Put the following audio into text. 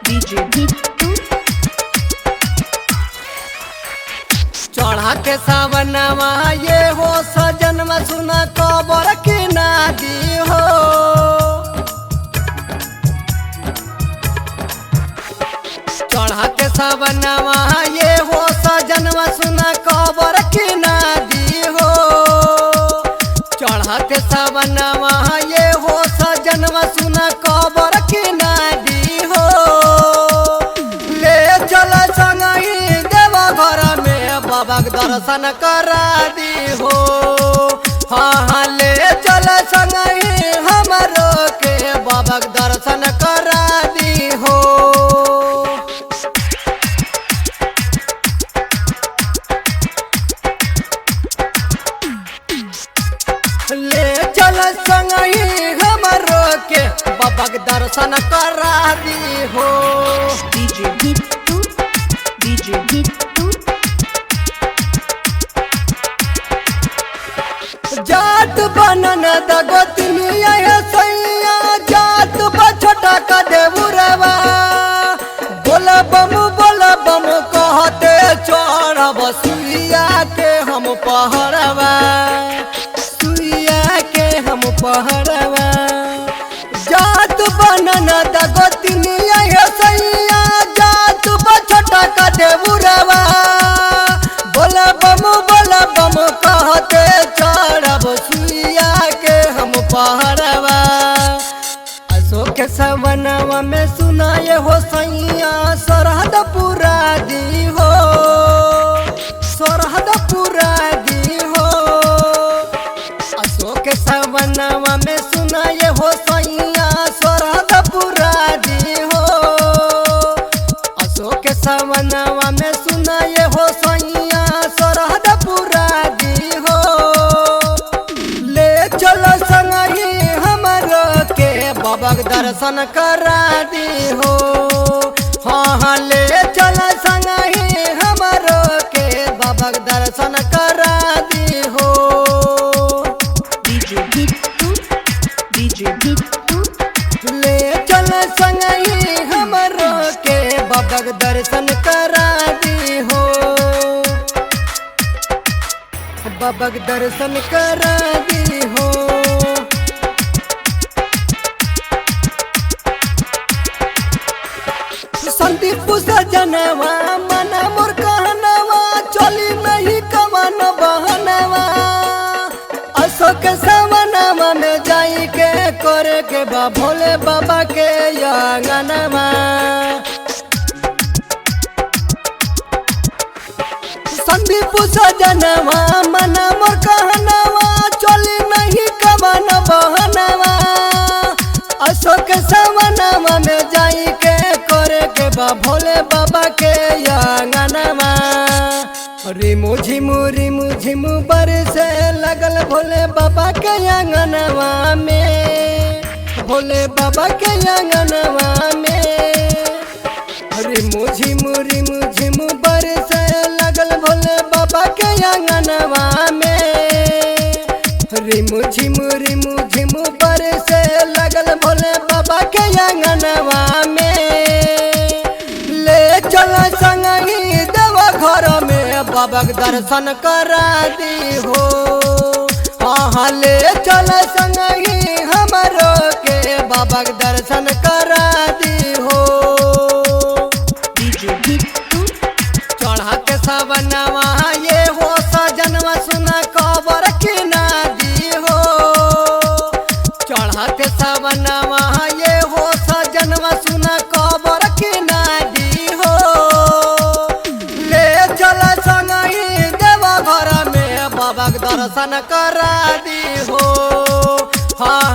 DJ Bittu, चढ़ा के सावनवा ये हो सजनवा सुना कबर के नादी हो। चढ़ा के सावनवा ये हो सजनवा सुना कबर के नादी हो। चढ़ा के सावनवा ये हो सजनवा सुना कबर के नादी हो। ले चल संगही देवा घर में बाबा के दर्शन करा दी हो। हाँ हाँ ले चल संगही हमरो के बाबा के दर्शन करा दी हो। ले चल संगही हमरो के बाबा के दर्शन करा दी हो। DJ Bittu, DJ Bittu, जात बनन दगोतिनिया हे सैया जात बछटा का देउरवा। बोल बम कहते चढ़ब सुइया के हम पहरवा, सुइया के हम पहरवा। जात बनन दगोतिनिया हे सैया जात बछटा का देउरवा। बोल बम कहते चढ़ब सुइया के हम पहरवा। अशोक सवनवा में सुनाए हो सैया सरहद पूरा दी हो, सरहद पूरा दी हो। अशोक सवनवा में सुनाए हो सैया सरहद पूरा दी हो। अशोक सवनवा में सुनाए हो सैया सरहद पूरा दी हो। ले चलो संगही हमरो के बाबा के दर्शन करा दी हो। हाँ हाँ ले चलो संगही हमरो के बाबा के दर्शन करा दी हो। DJ Bittu, DJ Bittu, ले चल संगही हमरो के बाबा के दर्शन करा दी हो, बाबा के दर्शन करा दी हो। संदीप सजनवा मन मोर कहनवा चली नहीं कवन बहनवा। अशोक सवनवा में जाई के करे के बा भोले बाबा के आंगनवा। संदीप सजनवा मन मोर कहनवा चली नहीं कवन बहनवा। अशोक सवनवा में जाई के करे के बा भोले बाबा के आंगनवा। रिमु झिमु बरसे लगल भोले बाबा के आंगनवा में, भोले बाबा के आंगनवा में। रिमु झिमु बरसे लगल भोले बाबा के आंगनवा में। रिमु झिमु बरसे लगल भोले बाबा के आंगनवा में। ले चल संगही देवा घर में बाबा के दर्शन करा दी हो। हाँ हाँ ले चल संगही हमरो के बाबा के दर्शन करा दी हो। DJ Bittu, चढ़ा के सवनवा ये हो सजनवा सुना कबर के नादी हो। चढ़ा के सवनवा ये हो सजनवा सुना कबर के नादी हो। ले चल संगही देवा घर में बाबा के दर्शन करा दी हो। हाँ।